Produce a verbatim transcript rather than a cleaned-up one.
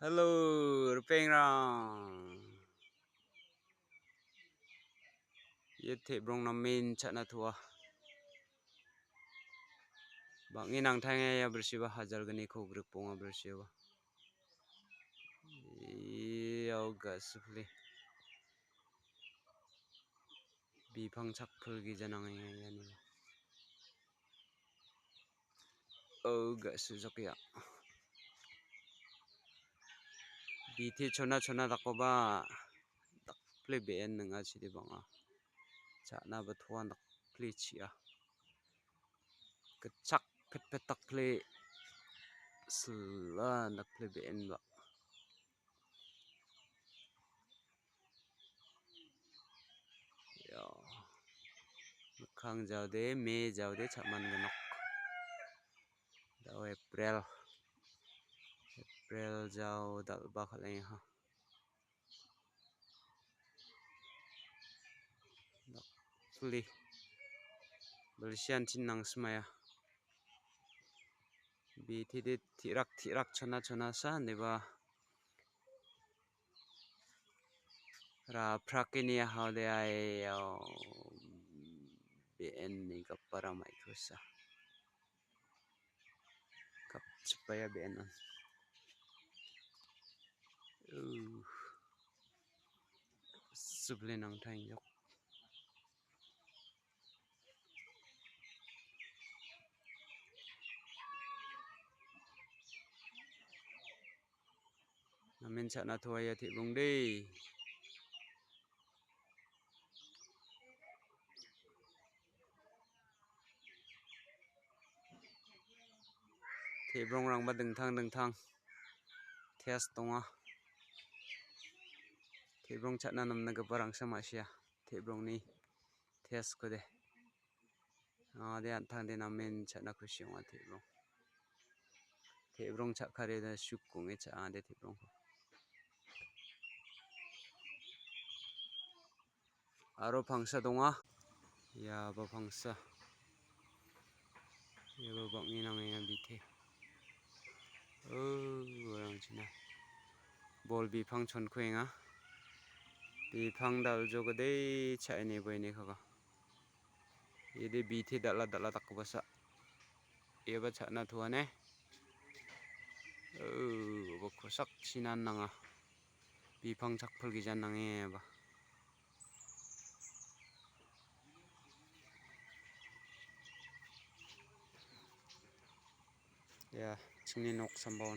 Hello, ripengrang. Ia te·brong namen cha·na toa. Bang·e nangtangenga ia bilsiba hajalgniko grikbonga bilsiba. Iao ga·sipile. Bipang chakpil gija nangenga iani. Oh, ga·sujok ia. Bite chona chona dakgipa dakple be·en ning·achide bang·a. Cha·naba toan dakple chi·a. Gitchak petpet dakple sila dakple be·enba. Ia mikkang jaode, me jaode cha·man gnok. Da·o April. April jao dal·ba kal·engaha. Dakple. Bilsiantin nangsmaia. Bitide ti·rak ti·rak chona chonasa indiba. Ra prakini ahode ai, oh, be·en nigapara maikosa. Kapchipaia be·en an. Uh. Subli nangtangjok. Namen cha·na toaia te·brong de. Te·brongrangba dingtang dingtang test donga. Te·brong cha·na namnagiparangsa ma·sia. Te·brongni testkode. Ah, de an·tangde namen cha·na kusi ong·a te·brong. Te·brong cha·kari de suk ong·e cha·a de te·brongko. Aro pangsa donga. Iaba pangsa. Iaba bang·e nangenga bite. Oh, orangchina. Bol bipang chonkuenga. Bipang dal·jogode cha·ene boenekaga. Ede bite dal·a dal·a dakgipasa. Eba cha·na toane. Oh, oba kosak sinan nanga. Bipang chakpil gijan nange eba. Ia, chingni nok sambao.